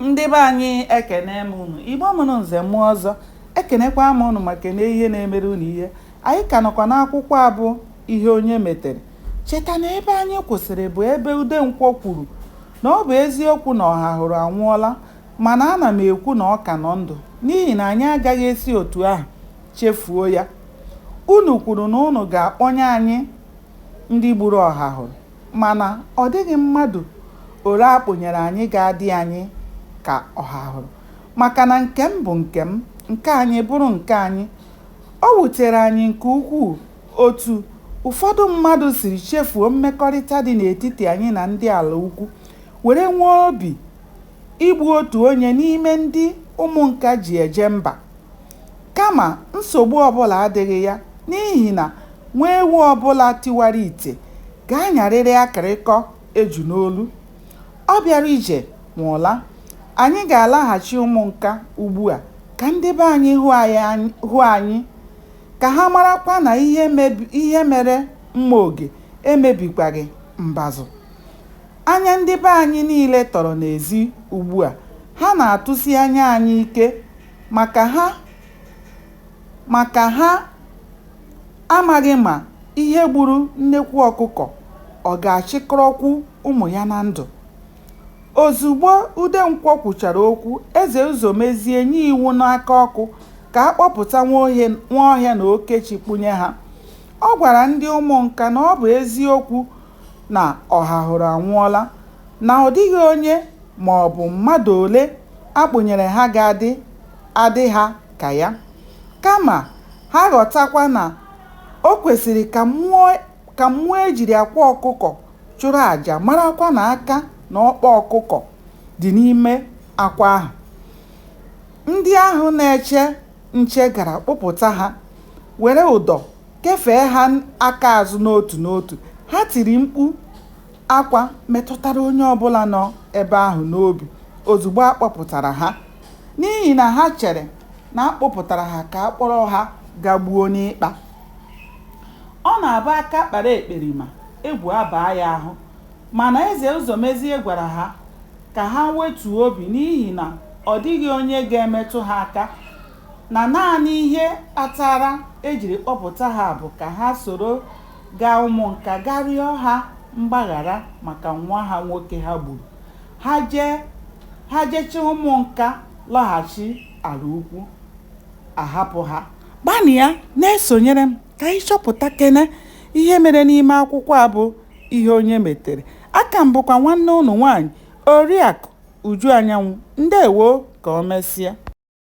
Ndị be anyị, ekene m unu. Igbo mụrụ nze mụọ ọzọ, ekenekwa m unu ma kene ihe na-emere unu ihe. Anyị ka nọkwa n'akwụkwọ a bụ Ihe Onye Metere. Cheta na ebe anyị kwụsịrị bụ ebe Udenkwọ kwuru na ọ bụ eziokwu na Ọhahụrụ anwụọla mana ana m ekwu na ọ ka nọ ndụ n'ihi na anyị agaghị esi otu ahụ chefuo ya. Unu kwuru na unu ga-akpọnye anyị ndị gburu Ọhahụrụ mana ọ dịghị mmadụ ole a kpụnyere anyị ga-adị anyị ka Ọhahụrụ maka na nke m bụ nke m, nke anyị bụrụ nke anyị. O wutere anyị nke ukwuu otu ụfọdụ mmadụ siri chefuo mmekọrịta dị n'etiti anyị na ndị Alaukwu were nwee obi igbu otu onye n'ime ndị Ụmụnka ji eje mba. Kama nsogbu ọbụla adịghị ya n'ihi na nwa ewu ọbụla tiwara ite ga-anyarịrị akịrịkọ eju n'olu. Ọ bịara ije nwe ụla. Anyị ga-alaghachi Ụmụnka ugbua ka ndị be anyị hụ anyị, ka ha marakwa na ihe mere mma oge emebikwaghị mbazụ. Anya ndị be anyị niile tọrọ n'ezi ugbua, ha na-atụsi anya anyị ike maka ha amaghị ma ihe gburu nnekwu ọkụkọ ọ ga-achịkọrọkwu ụmụ ya na ndụ. Ozugbo Udenkwọ kwuchara okwu, Eze Ụzọmezie nye iwu n'aka ọkụ ka a kpọpụta Nwaọhịa na Okechi kpụnye ha. Ọ gwara ndị Ụmụnka na ọ bụ eziokwu na Ọhahụrụ anwụọla, na ọ dịghị onye maọbụ mmadụ ole a kpụnyere ha ga-adị ha ka ya. Kama ha ghọtakwa na o kwesịrị ka mmụọ e jiri akwa ọkụkọ chụrụ àjà marakwa na aka na ọkpa ọkụkọ dị n'ime akwa ahụ. Ndị ahụ na-eche nche gara kpụpụta ha, were ụdọ kefee ha aka azụ n'otu n'otu. Ha tiri mkpu akwa metụtara onye ọbụla nọ ebe ahụ n'obi ozugbo a kpọpụtara ha, n'ihi na ha chere na a kpụpụtara ha ka a kpọrọ ha gaa gbuo n'ịkpa. Ọ na-abụ aka kpara ekperima, egwu abaa ya ahụ. Mana Eze Ụzọmezie gwara ha ka ha wetuo obi n'ihi na ọ dịghị onye ga-emetụ ha aka, na naanị ihe kpatara e jiri kpọpụta ha bụ ka ha soro gaa Ụmụnka gaa rịọ ha mgbaghara maka nwa ha nwoke ha gburu. Ha jechaa Ụmụnka lọghachi Alaukwu, a hapụ ha. Gbanịa na-esonyere m ka anyị chọpụtakene ihe mere n'ime akwụkwọ a bụ Ihe Onye Metere. Aka m bụkwa nwanne unu nwaanyị, Oriakụ Uju Anyanwụ. Ndewo, ka o mesịa.